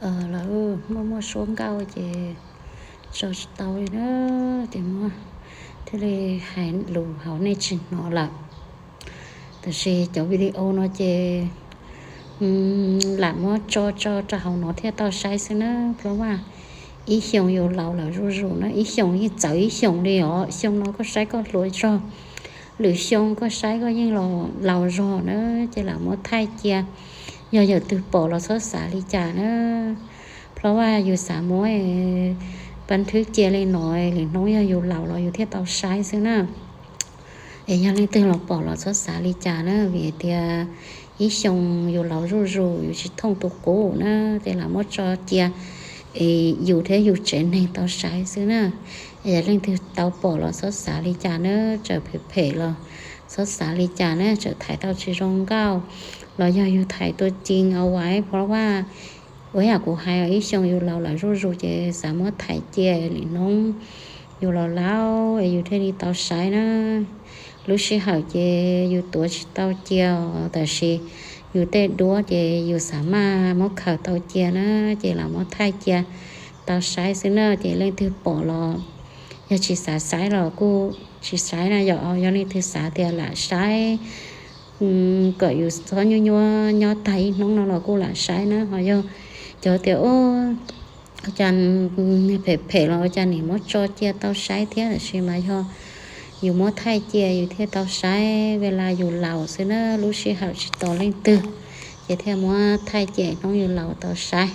Ờ, lỡ mua mua số cao thì cho tao đi nữa, thì mua thế này hãy lù hảo này chỉ nó là. Tại vì cháu video nó thì, ừm, là mua cho, cho, cho hảo nó theo tao sai xíu nữa, ເພາະວ່າ ອີ່ຫຍົງຢູ່ລາວລະຢູ່ໆ ເນາະ, ອີ່ຫຍົງ ອີ່ເຈີ່ ອີ່ຫຍົງເດເນາະ, ຫຍົງເນາະ ກໍໃຊ້ກໍລວຍຈອ ຫຼື ຫຍົງກໍໃຊ້ກໍຍິ່ງລາວ ລາວຈອເນາະ, ເຈລາມົວໄທເຈຍ ຢໍ່ຢໍ່ ຕື່ປໍລາວຊອດສາລີຈາເນາະ, ເພາະວ່າຢູ່ສາມົວ ບັນທຶກເຈເລນ້ອຍ ຫຼື ນ້ອງຢໍ່ຢູ່ລາວ ລາວຢູ່ທຽບເຕົາຊາຍຊື່ເນາະ. ເອ ຢ່າລືມຕື່ລາວປໍລາວຊອດສາລີຈາເນາະ, ເວເຕຍ ອີ່ຫຍົງຢູ່ລາວຢູ່ໆ ຢູ່ຊິທົ່ງຕຸກູເນາະ, ເຕລາມົວຈອເຈຍ ເອ ຢູ່ເທຢູ່ເຈເນເຕົາຊາຍຊື່ເນາະ. ເອ ຢ່າລືມຕື່ເຕົາປໍລາວຊອດສາລີຈາເນາະ, ເຈີເພເພລາວຊອດສາລີຈາເນາະ, ເຈີໄທເຕົາຊີໂຈງກ້າວ ລາວຢາກຢູ່ໄທຕົວຈິງເອົາໄວ້, ເພາະວ່າ ໂອ້ຍ ອາ ກູໄຮ ອີ່ຫຍົງຢູ່ລາວລະຢູ່ໆ ເຈ ສາມົວໄທເຈຍ ຫຼື ນ້ອງຢູ່ລາວລາວ ເອ ຢູ່ເທນີ້ເຕົາຊາຍເນາະ. ລູກຊິເຮົາເຈ ຢູ່ຕົວຊິເຕົາເຈຍ ແຕ່ຊິຢູ່ເຕດວ ເຈ ຢູ່ສາມາມົວເຂົາເຕົາເຈຍເນາະ, ເຈລາມົວໄທເຈຍ ເຕົາຊາຍຊື່ເນາະ, ເຈເລັ່ງຖືປໍລາວ ຢ່າຊິສາຊາຍລາວ ກູຊິຊາຍນະ ຢ່າເອົາ ຢ່ານີ້ຖືສາເຕຍລະຊາຍ ອືມ ກໍຢູ່ຊ້ອນຍົວໆ ຍໍໄຕນ້ອງເນາະ ລາວກູລະຊາຍນະ ເຮົາຢ່າ ເຈົ້າເຕຍ ໂອ້ ອາຈານ ເພເພລາວ ອາຈານນີ້ມົວຈອເຈຍເຕົາຊາຍເທຍ ຊິມາຍໍ ຢູ່ມົວໄທເຈຍ ຢູ່ທຽບເຕົາຊາຍ ເວລາຢູ່ລາວຊື່ເນາະ ລູກຊິເຮົາຊິຕໍ່ເລັ່ງຕື່ ເຈຍທຽບມົວໄທເຈຍ ນ້ອງຢູ່ລາວເຕົາຊາຍ.